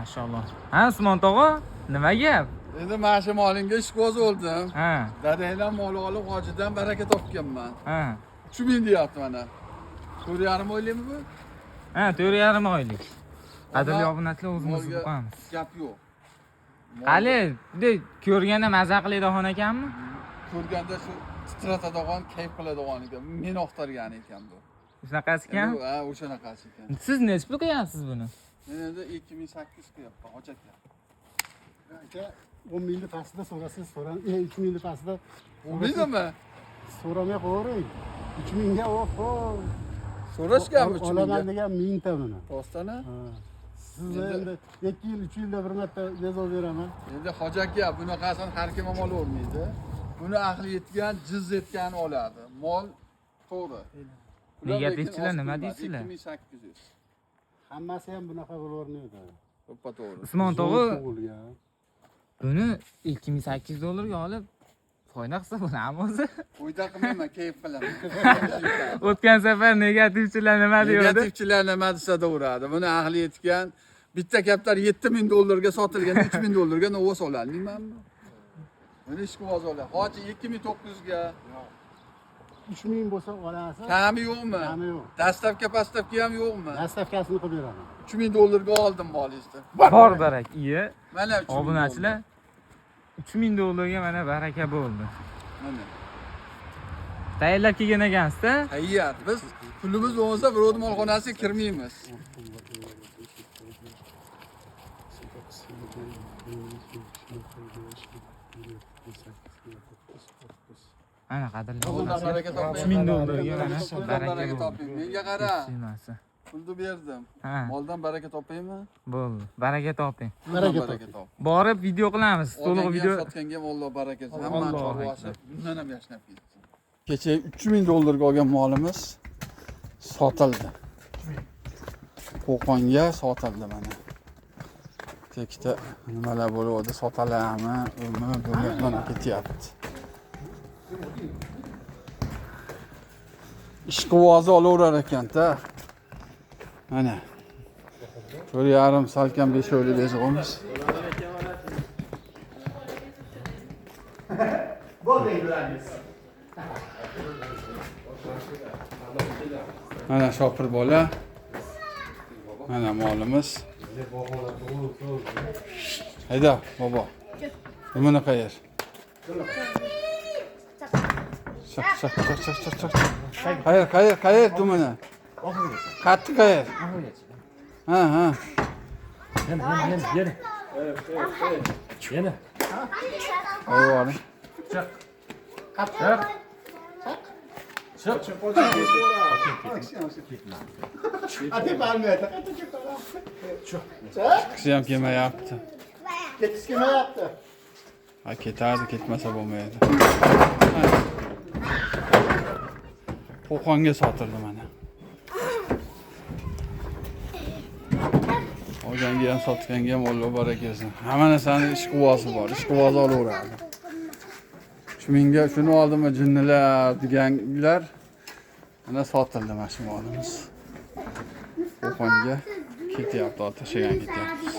Mashalloh. Ha, Usmon tog'a, nima gap? Endi mana shu molingga ishqiboz bo'ldim. Ha, Dadangdan mol olib, hojidan baraka topganman. ha. 3000 deyapti mana. 4,5 oylikmi bu? Ha, 4,5 oylik. Qadrli Ona obunachilar, o'zimiz molga boqamiz. Gap yo'q. Qali, bunday ko'rganda maza qiladigan ekanmi? Ko'rganda shu titratadigan, kayf qiladigan ekan. Men oqtargan ekan bu. Shunaqasi ekan. Endi, ha, o'shanaqasi ekan. Siz nechi pul qo'yapsiz buni? Men endi 2800 qo'yapman, hoji aka. Aka, 10 mingni pastida so'rasangiz so'rang, 3 mingni pastida Bo'lmaydimi? so'ramay qo'yavering. 3 mingga oho. So'rashganmi 3000 Olaman ga? degan mingta buni. Rostdan? Ha. Siz Endi- endi 2 yil, 3 yilda bir marta bezov beraman. Endi hoji aka, bunaqasini har kim ham olavermaydi. Buni aqli yetgan, jiz etgan oladi. Mol to'g'ri. Ular lekin Negativchilar oz nima pul emas, deysizlar? 2800. Hammasi ham bunaqa bo'lavermaydi. To'ppa to'g'ri. Usmon Zo'r tog'a tug'ilgan. buni 2800 dollarga olib foyda qilsa bo'ladimi o'zi? Foyda qilmayman, kayf qilaman. O'tgan safar negativchilar nima deydi? Negativchilar nima desa uradi. Buni aqli yetgan bitta kaptar 7000 dollarga sotilgan, 3000 dollarga novvos ololmaymanmi? Buni ishqiboz oladi. Hoji 2900 ga 3 ming bo'lsa olasiz. Kami yo'qmi? Kami yo'q. Dastavka, pastavka ham yo'qmi? Dastavkasini qilib beraman. 3000 dollarga oldim molingizni. Bor barak, iya. Mana 3000 Obunachilar 3000 dollarga mana baraka bo'ldi. Mana. Tayyorlab kelgan ekansizda. Tayyor. Biz pulimiz bo'lmasa birovni molxonasiga kirmaymiz. Ana qadrli Puldan obunachilar. baraka toping. 3000 dollarga mana Puldan baraka baraka bo'ldi. toping. Menga qara. Semasi. Pulni berdim. Ha, Moldan baraka topaymi? bo'ldi. Baraka toping. Puldan Baraka baraka toping. top. Borib video qilamiz. To'liq Olganga video ham sotganga ham Alloh baraka bersin. Hammani Allohu chorvasi akbar. bundan ham yashnab ketsin. Kecha 3000 dollarga olgan molimiz sotildi. Qo'qonga sotildi mana. Tekda nimalar bo'ladi, sotiladimi, umi buni mana ketyapti. Ishqibozi olaverar ekanda. Mana. 4,5 salkam 5 oylik bezg'imiz. Mana shopir bola. Mana molimiz. Hayda bobo. Nimani qayer? Chaq chaq chaq chaq chaq chaq. Qayer, qayer, qayer dumini? Qattiq qayer? Ha, ha. Yana, yana, yana. Yana. Qo'yib yuboring. Chiq. Chiq. Chiqqisi ham kelmayapti. Ketgisi kelmayapti. Ha, ketardi, ketmasa bo'lmaydi. Qo'qonga sotildi mana. Olganga ham sotganga ham Alloh baraka bersin. Hamma narsani ishqibozi bor, ishqibozi olaveradi. 3000 ga shuni oldimi jinnilar deganlar mana sotildi mana shu molimiz. Qo'qonga ketyapti, tashlagan ketyapmiz.